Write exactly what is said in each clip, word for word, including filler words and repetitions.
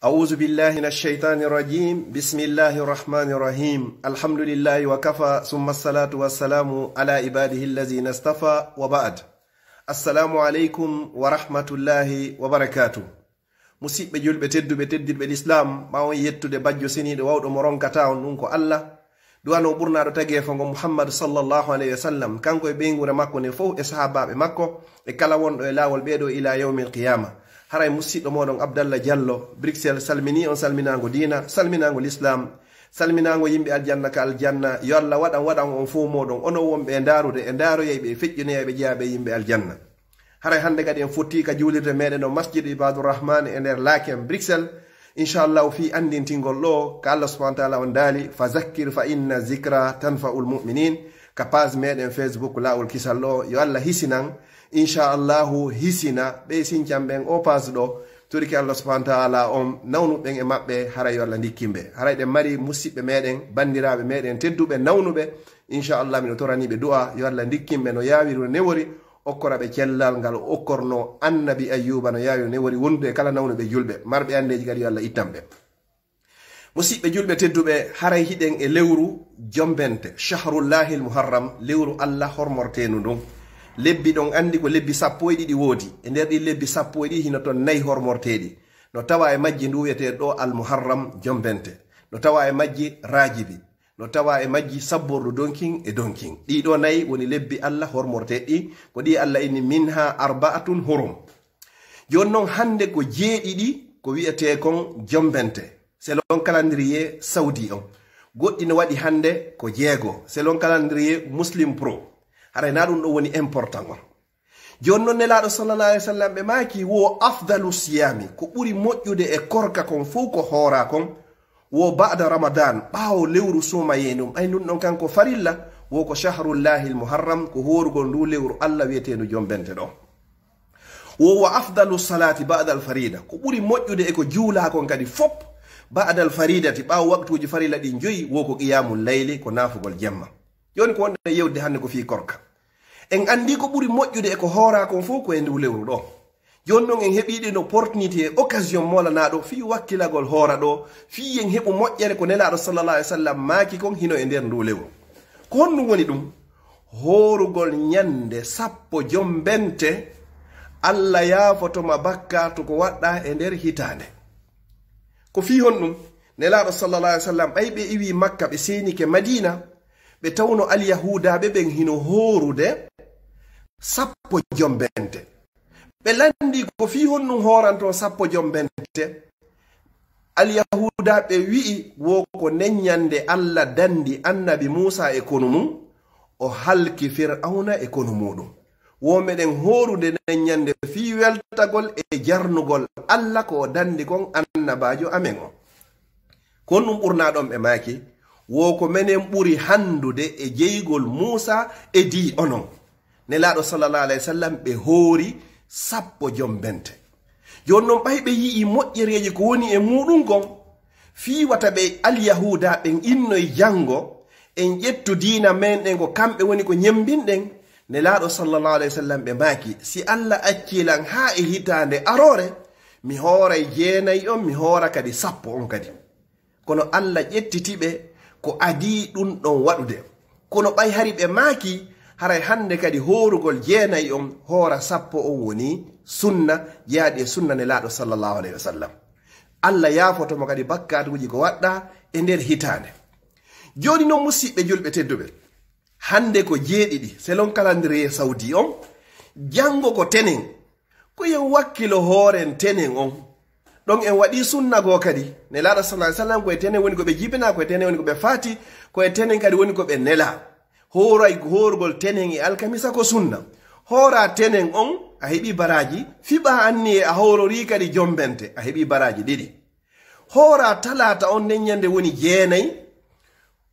أعوذ بالله من الشيطان الرجيم. بسم الله الرحمن الرحيم. الحمد لله وكفى، ثم الصلاة والسلام على عباده الذين اصطفى، وبعد. السلام عليكم ورحمة الله وبركاته. Musiɓɓe julɓe tedduɓe, teddirɓe Lislaam, ma on yettude bajjo seniiɗo wawɗo mo ronkata on ɗum ko Allah. Duwano ɓurnaaɗo tageefo ngo Muhammad sallallahu alayhi wa sallam, kanko e ɓeynguure makko nde fof, e sahaabaaɓe makko, e kala wonɗo e laawol ɓeeɗo ila yawmil qiyama. Haray musiɗɗo moɗon Abdallah Diallo, Bruxelles, salmini on salminaango diina, salminaango Lislaam, salminaango yimɓe aljanna ka aljanna. Yo Allah waɗan, waɗan on fof moɗon, onon wonɓe e ndaarude, e ndaaroyayɓe, e feƴƴinoyayɓe jeyaaɓe e yimɓe aljanna. Haray hannde kadi en fotti ka juulirde meɗen o Masjid Ibadur Rahman e nder Laken, Bruxelles. Inchallahu, fii anndintingol ɗo, ka Allah subhanahu wa taala on daali, "Fa zakkir fa inna zikra tanfa'ul mu'minin." Ka page meɗen Facebook Laawol Kisal ɗo, yo Allah hisinan, inchallahu, hisina ɓe sincan ɓen o page ɗo. Turki Allah subhanahu wa taala on nawnu ɓen e maɓɓe, haray yo Allah ndikkin ɓe. Haray ɗen mari musiɓɓe meɗen, banndiraaɓe meɗen tedduɓe nawnuɓe, inchallah, miɗo torani ɓe du'a, yo Allah ndikkin ɓe no yaawiri, no newori, okkora ɓe cellal ngal o okkorno Annabi Ayyuba no yaawi, no woni wondude e kala nawnuɓe julɓe, marɓe anndeeji kadi yo Allah ittan ɓe. Musiɓɓe julɓe tedduɓe, haray hiɗen e lewru jombente, Shahrullahil Muharram, lewru Allah hormorteendu ndun. Lebbi ɗon anndi ko lebbi sappo e ɗiɗi woodi. E nder ɗin lebbi sappo e ɗiɗi hino ton nayi hormorteeɗi. No tawa e majji ndu wi'etee ɗo Al Muharram jombente. No tawa e majji Rajibi. No tawa e majji sabbordu donkin e donkin. Ɗii ɗoo nayi woni lebbi Allah hormorteeɗi ɗi, ko ɗi Allah inni, "Minha arba'atun hurum." Jooni non, hannde ko jeeɗiɗi ko wi'etee kon jombente, selon calendrier saudi on. Goɗɗi no waɗi hannde ko jeego, selon calendrier Muslim Pro. Haray na ɗum ɗo woni important on. Jooni non, Nelaaɗo sallallahu alayhi wa sallam ɓe maaki, wo afdalu siyami, ko ɓuri moƴƴude e korka kon fof ko hoora kon, wo ba'da Ramadan, ɓaawo lewru suumayee ndun, ɓay ndun ɗon kanko farilla, wo ko shahrullahil muharram, ko hoorugol ndu lewru Allah wi'eteendu jombente ɗo. Wo wa afdalu salati ba'da al farida, ko ɓuri moƴƴude e ko juulaa kon kadi fop, ba'da al faridati, ɓaawo waktuuji farilla ɗin joyi, wo ko qiyamul layli, ko naafugol jemma. Jooni ko wonɗen yewde hannde ko fii korka. En anndi ko ɓuri moƴƴude e ko hooraa kon fof ko e ndu lewru ɗo. Jooni non en heɓii ɗin opportunité e occasion moolanaaɗo fii wakkilagol hoora ɗo, fii en heɓu moƴƴere ko Nelaaɗo sallallahu alayhi wa sallam maaki kon hino e nder ndu lewru. Ko honɗum woni ɗum? Hoorugol ñannde sappo jombente, Allah yaafoto ma bakkaatu ko waɗɗaa e nder hitaande. Ko fii honɗum? Nelaaɗo sallallahu alayhi wa sallam, ɓay ɓe iwii Makka, ɓe seenike Madiina, ɓe tawno Alyahuudaaɓe ɓen hino hoorude sappo jombente. Ɓe lanndii ko fii honɗum hooranto sappo jombente. Alyahuudaaɓe wi'i, wo ko nden ñannde Allah danndi Annabi Muusaa e konu mum, o halki Fir'awna e konu muuɗum. Wo meɗen hoorude nden ñannde fii weltagol e jarnugol Allah ko o danndi kon Annabaajo amen on. Ko honɗum ɓurnaa ɗon? Ɓe maaki, wo ko menen ɓuri hanndude e jeygol Muusaa e dii onon. Nelaaɗo sallallahu alayhi wa sallam ɓe hoori sappo jombente. Jooni non, ɓay ɓe yi'ii moƴƴereeji ko woni e muuɗum kon, fii wata ɓe Alyahuuda ɓen innoy janngo, en ƴettu diina men ɗen ko kamɓe woni ko ñemmbinɗen, Nelaaɗo sallallahu alayhi wa sallam ɓe maaki, si Allah accii lan haa e hitaande aroore, mi hooray jeenay on, mi hoora kadi sappo on kadi. Kono Allah ƴettiti ɓe ko adii ɗum ɗon waɗude. Kono ɓay hari ɓe maaki, haray hannde kadi hoorugol jeenay on, hoora sappo on woni sunna, jeyaaɗi e sunna Nelaaɗo sallallahu alayhi wa sallam. Allah yaafoto mo kadi bakkaatuuji ko waɗɗaa e nder hitaande. Jooni non, musiɓɓe julɓe tedduɓe, hannde ko jeeɗiɗi, selon calendrier saudi on, janngo ko tenen. Ko yen wakkilo hooren tenen on. Ɗon en waɗii sunna goo kadi. Nelaaɗo sallallahu alayhi wa sallam, ko e tenen woni ko ɓe jibinaa, ko e tenen woni ko ɓe faati, ko e tenen kadi woni ko ɓe nelaa. Hooray, hoorugol tenen e alkamisa ko sunna. Hooraa tenen on, a heɓii baraaji. Fiɓaa anniyee a hoororii kadi jombente, a heɓii baraaji ɗiɗi. Hooraa talaata on, nden ñande woni jeenay.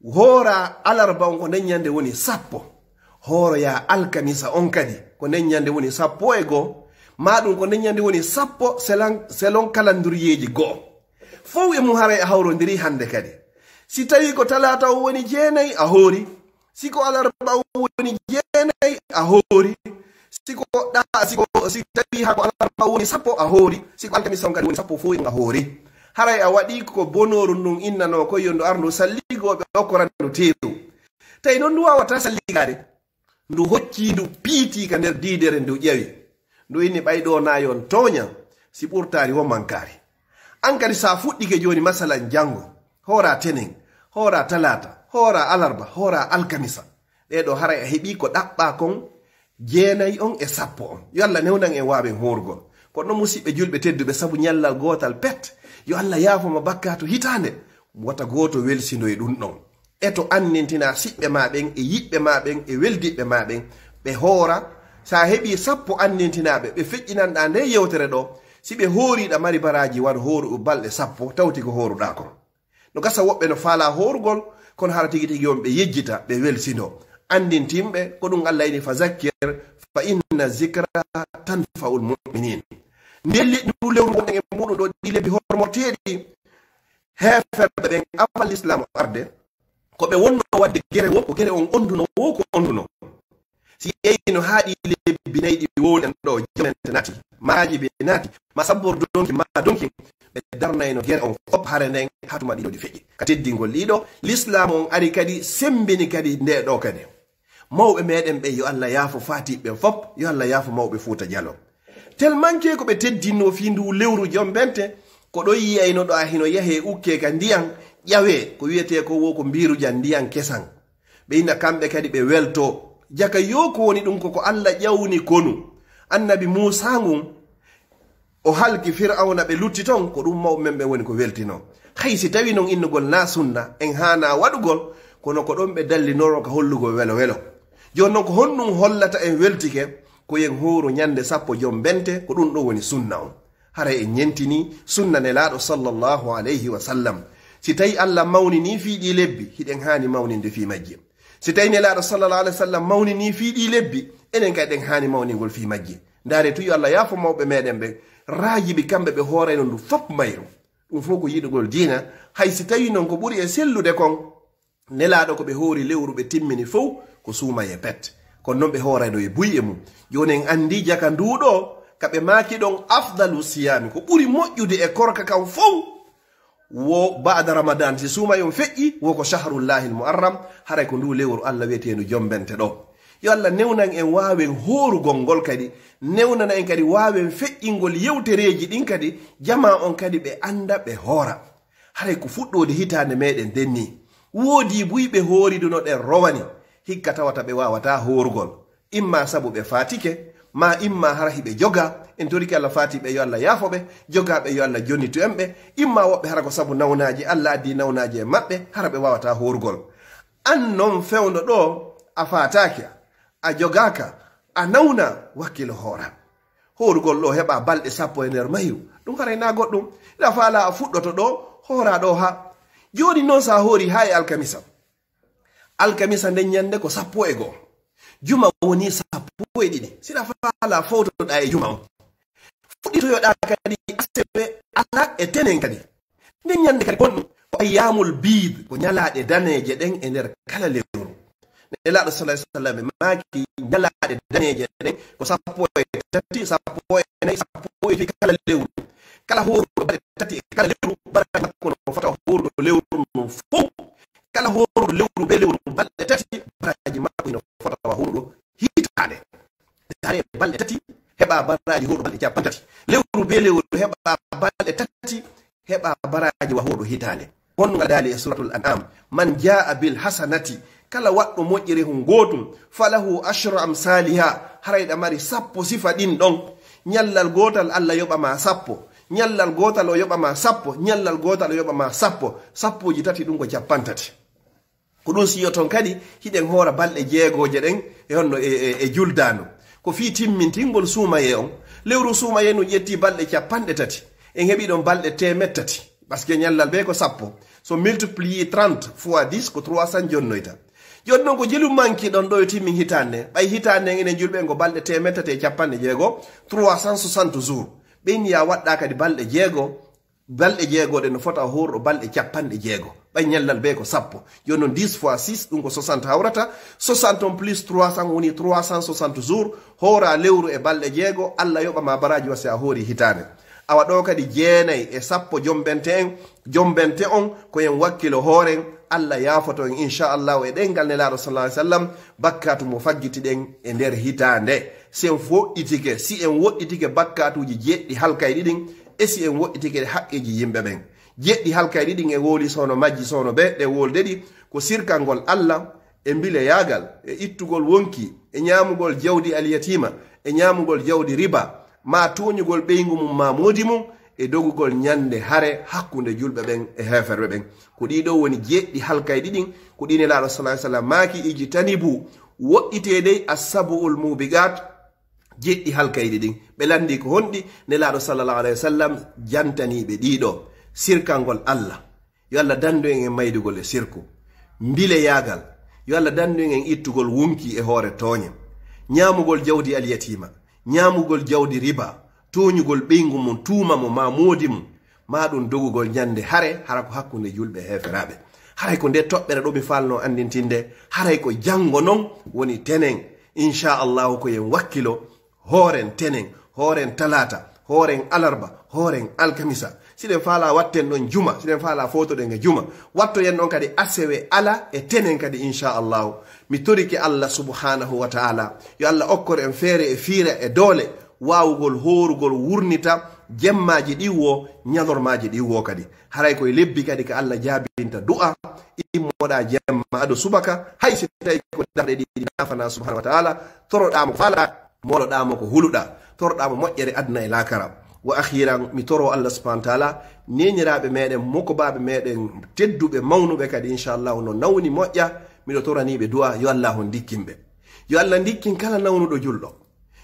Hooraa alarba on, ko nden ñande woni sappo. Hooroyaa alkamisa on kadi, ko nden ñande woni sappo e goo. Maa ɗum ko nden ñande woni sappo selan-, selon kalanduriyeeji goo. Fow e mum haray a hawrondirii hannde kadi. Si tawii ko talaata on woni jeenay, a hoori. Si ko alarba on woni jeenay, a hoori. Si ko ɗa-, si ko, si tawii haa ko alarba on woni sappo, a hoori. Si ko alkamisa on kadi woni sappo, fow e mum a hoori. Haray a waɗi ko bonooru ndun innanoo kon yo ndu ar ndu salligoo, ɓe okkoran ndu teeru. Tawi non ndu waawataa salligaade, ndu hocci ndu piiti ka nder diidere ndu ƴawi. Ndu inni ɓay ɗoo naa yo on tooña si ɓurtaari wo mankaari. An kadi si a fuɗɗike jooni masalan janngo, hooraa tenen, hooraa talaata, hooraa alarba, hooraa alkamisa. Ɗee ɗoo haray a heɓii ko ɗaɓɓaa kon jeenay on e sappo on. Yo Allah newnan en waawen hoorugol. Kono non musiɓɓe julɓe tedduɓe sabu ñallal gootal pet, yo Allah yaafo ma bakkaatu hitaande, wota gooto welsindo e ɗun ɗon. E to anndintinaa siɓɓe maa ɓen e yiɓɓe maa ɓen e weldiɓɓe maa ɓen, ɓe hoora. Si a heɓii sappo anndintinaaɓe, ɓe feƴƴinanɗaa ndee yewtere ɗoo, si ɓe hoorii ɗa mari baraaji wan hooru balɗe sappo, tawti ko hooruɗaa kon. No gasa woɓɓe no faalaa hoorugol, kono hara tigi tigi on ɓe yejjita, ɓe welsindo. Anndintinɓe, ko ɗun Allah inni, "Fa zakkir, fa inna zikra tanfa'ul mu'minin." Nelli ndu lewru wonɗen e muɗum ɗoo ɗii lebbi hormorteeɗi, heeferɓe ɓen avant l'islam arde, ko ɓe wonno waɗde gere wo, ko gere on onduno wo, ko onduno. Si yeeyino haa ɗii lebbi nayi ɗi wowlen ɗoo, jomnente naati, maaji ɓe naati, ma sabbor donki, ma donki, ɓe darnayno gere on fop hare nden haa tuma ɗiɗo ɗi feƴƴi. Ka teddingol ɗiɗo, l'islam on ari kadi semmbini kadi nde ɗoo kadi. Mawɓe meɗen ɓen, yo Allah yaafo faatiɓe ɓen fop, yo Allah yaafo mawɓe Fuuta Jaloo. Tellement que ko ɓe teddinno fii nduu lewru jombente, ko ɗon yi'aynoɗaa hino yahee ukkee ka ndiyan, ƴawee, ko wi'etee ko wo ko mbiirujan ndiyan kesan. Ɓe ina kamɓe kadi ɓe weltoo. Jaka yo ko woni ɗun ko ko Alla ƴawni konu. Annabi Muusaa ngun, o halki Fir'awna, ɓe lutti ton, ko ɗun mawɓe men ɓen woni ko weltinoo. Hay si tawii non innugol naa sunna, en haanaa waɗugol, kono ko ɗon ɓe dallinoroo ka hollugol welo welo. Jooni non ko honɗun hollata en weltike? Ko en hooru ñande sappo jombente, ko ɗun ɗon woni sunna on. Haray en ñentinii sunna Nelaaɗo sallallahu alayhi wa sallam. Si tawii Alla mawninii fii ɗii lebbi, hiɗen haani mawninde fii majji. Si tawii Nelaaɗo sallallahu alayhi wa sallam mawninii fii ɗii lebbi, enen kay ɗen haani mawningol fii majji. Ndaaree tun, yo Alla yaafo mawɓe meɗen ɓen, raajiɓi kamɓe ɓe hoorayno ndu fop mayru. Ɗun fow ko yiɗugol diina, hay si tawii non ko ɓuri e sellude kon, Nelaaɗo ko ɓe hoori lewru ɓe timmini fow, ko suumayee pet. Kono non ɓe hoorayno e buy e mun. Jooni en anndii jaka nduu ɗoo, ka ɓe maaki ɗon afdalu siyaami, ko ɓuri moƴƴude e korka kan fow, wo ba'da Ramadan, si suumayee on feƴƴii, wo ko shahrullahil muharram, haray ko nduu lewru Alla wi'eteendu jombente ɗoo. Yo Alla newnan en waawen hoorugol ngol kadi, newnana en kadi waawen feƴƴingol yewtereeji ɗin kadi, jamaa on kadi ɓe annda, ɓe hoora. Haray ko fuɗɗoode hitaande meɗen nden nii. Woodii buy ɓe hooriduno ɗen rowani, hikka tawata ɓe waawataa hoorugol. Imma sabu ɓe faatike, maa imma hara hiɓe jogaa, en torike Alla faatiiɓe yo Alla yaafo ɓe, jogaaɓe yo Alla jonnitu en ɓe, imma woɓɓe hara ko sabu nawnaaje, Alla addii nawnaaje e maɓɓe, hara ɓe waawataa hoorugol. An non fewndo ɗoo, a faataake, a jogaaka, a nawnaa, wakkilo hooraa. Hoorugol ɗoo heɓaa balɗe sappo e nder mayru, ɗun haray naa goɗɗun. Hiɗa faalaa a fuɗɗoto ɗoo, hooraa ɗoo haa. Jooni non si a hoorii haa e alkamisa. Alkamisa nden ñande ko sappo e go'o. Juma woni sappo e ɗiɗi. Si hiɗa faalaa fowtoɗaa e juma on. Fuɗɗitoyoɗaa kadi asewe, alaa e tenen kadi. Nden ñande kadi kon ko ayyaamul biid, ko ñalaaɗe daneeje ɗen e nder kala lewru. Nelaaɗo sallallahu alayhi wa sallam maaki ñalaaɗe daneeje ɗen ko sappo e tati, sappo e nayi, sappo e jowi kala lewru. Kala hooruɗo balɗe tati e kala lewru, baraaji makko no fota hooruɗo lewru ndun fow. Kala hooruɗo lewru bee lewru balɗe tati, baraaji makko ino fota wa hooruɗo hitaande. Hare balɗe tati, heɓa baraaji hooruɗo balɗe cappanɗe tati. Lewru bee lewru heɓa balɗe tati, heɓa baraaji wa hooruɗo hitaande. Honno ngal daali e Suuratul An'am, "Man jaa'a bil hasanati," kala waɗɗo moƴƴere hun gootun, "falahu ashru amsaaliha," haray ɗa mari sappo sifa ɗin ɗon. Ñallal gootal Alla yoɓa ma sappo, ñallal gootal o yoɓa ma sappo, ñallal gootal o yoɓa ma sappo, sappooji tati ɗun ko cappanɗe tati. Ko ɗun siyoton kadi, hiɗen hoora balɗe jeegooje ɗen e honno e, e, e juldaandu. Ko fii timmintingol suumayee on. Lewru suumayee ndun ƴetti balɗe cappanɗe tati. En heɓi ɗon balɗe teemeɗɗe tati. Parce que ñallal bee ko sappo. So multiplier trente fois dix ko trois cents jonnoyta. Jooni non ko jelu manki ɗon ɗo e timmin hitaande. Ɓay hitaande en enen julɓe en ko balɗe teemeɗɗe tati e cappanɗe jeego, trois cent soixante jours. Ɓen ya waɗɗa kadi balɗe jeego, balɗe jeego ɗen no fota hooruɗo balɗe cappanɗe jeego. Ɓay ñallal bee ko sappo. Jooni non dix fois six, ɗun ko soixante hawrata. Soixante on plus trois cents woni trois cent soixante jours. Hoora lewru e balɗe jeego, Alla yoɓa ma baraaji wa si a hoori hitaande. Awa ɗo kadi jeenay e sappo jombente en, jombente on ko en wakkilo hooren, Allah yaafoto en inchallahu e ɗengal Nelaaɗo sallallahu alaihi wasallam, bakkatu mo faggitiɗen e nder hitaande. Si en woɗɗitike, si en woɗɗitike bakkatuuji jeɗɗi halkayɗi ɗin, e si en woɗɗitike haqqeeji yimɓe ɓen. Jeɗɗi halkayɗi ɗin e wowli soono majji soono ɓe, ɗe wolde ɗi ko sirkangol Allah, e mbileyaagal, e ittugol wonki, e ñaamugol jawdi alyatima, e ñaamugol jawdi riba, ma tooñugol ɓeyngu mum ma moodi mum, e dogugol ñande hare hakkunde julɓe ɓen e heeferɓe ɓen. Ko ɗii ɗoo woni jeɗɗi halkayɗi ɗin, ko ɗi Nelaaɗo sallallahu alaihi wasallam maaki, ijtanibu, woɗɗitee dey assabu'ul mubiqat, jeɗɗi halkayɗi ɗin. Ɓe lanndii ko honɗi? Nelaaɗo sallallahu alaihi wasallam jantanii ɓe ɗii ɗoo. Sirkangol Allah. Yo Allah danndu en e maydugol e sirku. Mbileyaagal. Yo Allah danndu en e ittugol wonki e hoore tooñe. Ñaamugol jawdi alyatima. Ñaamugol jawdi riba. Tooñugol ɓeyngu mum, tuuma mo, ma moodi mum. Ma ɗum dogugol ñande hare, hara ko hakkunde julɓe e heeferaaɓe. Haray ko nde toɓɓere ɗo mi faalnoo anndintinde, haray ko janngo non woni tenen. Inchallahu ko en wakkilo, hooren tenen, hooren talaata, hooren alarba, hooren alkamisa. Siɗen faalaa watten ɗon juma, siɗen faalaa footoɗen e juma. Wattoyen ɗon kadi asewe ala e tenen kadi inchallahu. Mi torike Allah subhanahu wa ta'ala, yo Allah okkor en feere e fiira e doole, waawugol hoorugol wurnita jemmaaji ɗin woo, ñalormaaji ɗin woo kadi. Haray koye lebbi kadi ka Allah jaabinta du'a, immoɗaa jemma ado subaka, hay si tawi ko darɗe ɗiɗi nafanaa subhanahu wa ta'ala, toroɗaa mo ko faalaa, mooloɗaa mo ko huluɗaa, toroɗaa mo moƴƴere aduna e laakara. Wa akhiran, mi toro Allah subhanahu wa ta'ala, neeniraaɓe meɗen, mokobaaɓe meɗen, tedduɓe, mawnuɓe kadi, inchallahu, no nawni moƴƴa, miɗo toraniiɓe du'a, yo Allah on ndikkin ɓe. Yo Allah ndikkin kala nawnuɗo julɗo.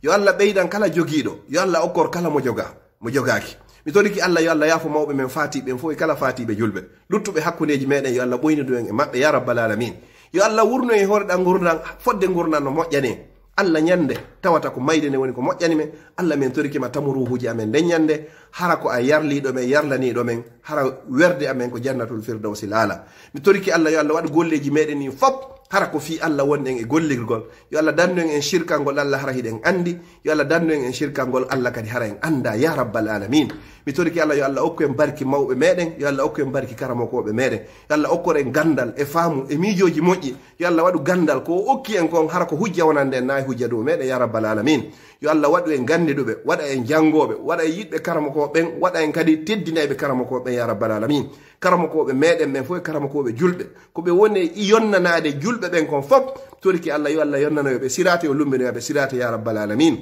Yo Allah ɓeydan kala jogiiɗo. Yo Allah okkor kala mo jogaa, mo jogaaki. Mi toriki Allah, yo Allah yaafo mawɓe men faatiiɓe ɓen fof e kala faatiiɓe julɓe. Luttuɓe hakkundeeji meɗen, yo Allah ɓoynidu en e maɓɓe, ya rabbal alamin. Yo Allah wurnu en e hoore ɗan ngurndan, fodde ngurndan no moƴƴani. Allah ñande tawata ko mayde nde woni ko moƴƴani men. Allah, men toriki ma tamu ruuhuuji amen nden ñande, hara ko a yarliiɗo men, yarlaniiɗo men, hara werde amen ko jannatul firdawsi laala. Mi toriki Allah, yo Allah waɗu golleeji meɗen ɗin fop hara ko fii Allah wonɗen e gollirgol. Yo Allah dandu en e shirkangol Allah hara hiɗen andi. Yo Allah dandu en e shirkangol Allah kadi hara en anda, ya rabbal alamin. Mi toriki Allah, yo Allah okku en barki mawɓe meɗen, yo Allah okku en barki karamokooɓe meɗen. Yo Allah okkor en gandal e faamu e miijooji moƴƴi. Yo Allah waɗu gandal ko o okki en kon hara ko hujja wonande en, nayi hujja dow meɗen, ya rabbal alamin. Yo Allah waɗu en ganniduɓe, waɗa en janngooɓe, waɗa en yiɗɓe karamokooɓe ɓen, waɗa en kadi teddinayɓe karamokooɓe ɓen, ya rabbal alamin. Karamokooɓe meɗen ɓen fof e karamokooɓe julɓe, ko ɓe woni e yonnanaade julɓe ɓen kon fop, toriki Allah, yo Allah yonnanoyo ɓe siraate, o lumbinoya ɓe siraate, ya rabbal alamin.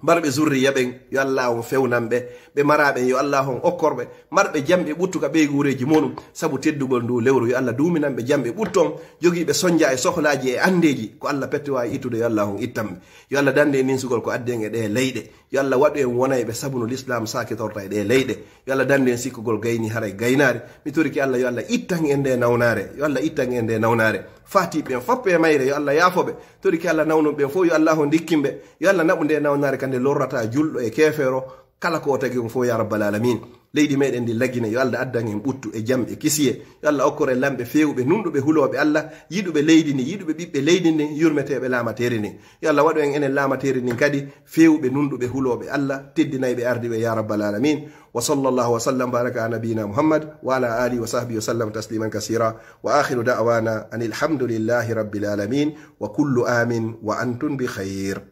Marɓe zurriya ɓen, yo Allah on fewnan ɓe, ɓe maraa ɓen, yo Allah on okkor ɓe, marɓe jamɗe ɓuttu ka ɓeyguureeji muɗum, sabu teddugol ndu lewru, yo Allah duuminan ɓe jamɗe ɓuttu on, jogiiɓe sonja e sohlaaji e anndeeji, ko Allah pettowa e ittude, yo Allah on ittan ɓe. Yo Allah danndu en ninsugol ko addi en e ɗee leyɗe. Yo Allah waɗu en wonayɓe sabu no Lislaam saakitorta e ɗee leyɗe. Yo Allah danndu en sikkugol gayni haray gaynaari. Mi toriki Allah, yo Allah ittan en nde nawnaare. Yo Allah ittan en nde nawnaare. Faatiiɓe ɓen fop e mayre, yo Allah yaafo ɓe. Toriki Allah nawnuɓe ɓen fof, yo Allah on ndikkin ɓe. Yo Allah naɓu nde nawnaare ka nde lorrata julɗo e keefeero. Kala ko o tagi on fof, ya rabbal alamin. Leydi meɗen ndi lagine, yo Allah addan en ɓuttu e jam e kisiye. Yo Allah okkor en lamɓe feewuɓe, nunɗuɓe, hulooɓe Allah, yiɗuɓe leydi ndi, yiɗuɓe ɓiɓɓe leydi ndi, yurmeteeɓe laamateeri ndi. Yo Allah waɗu en enen laamateeri ndin kadi feewuɓe, nunɗuɓe, hulooɓe Allah, teddinayɓe ardiiɓe, ya rabbal alamin. Wa sallallahu wa sallam baraka ala nabiyina Muhammad wa ala alihi wa sahbihi wa sallam tasliman kasira. Wa akhiru da'wana anil hamdulillahi rabbil alamin. Wa kullu amin wa antum bi khair.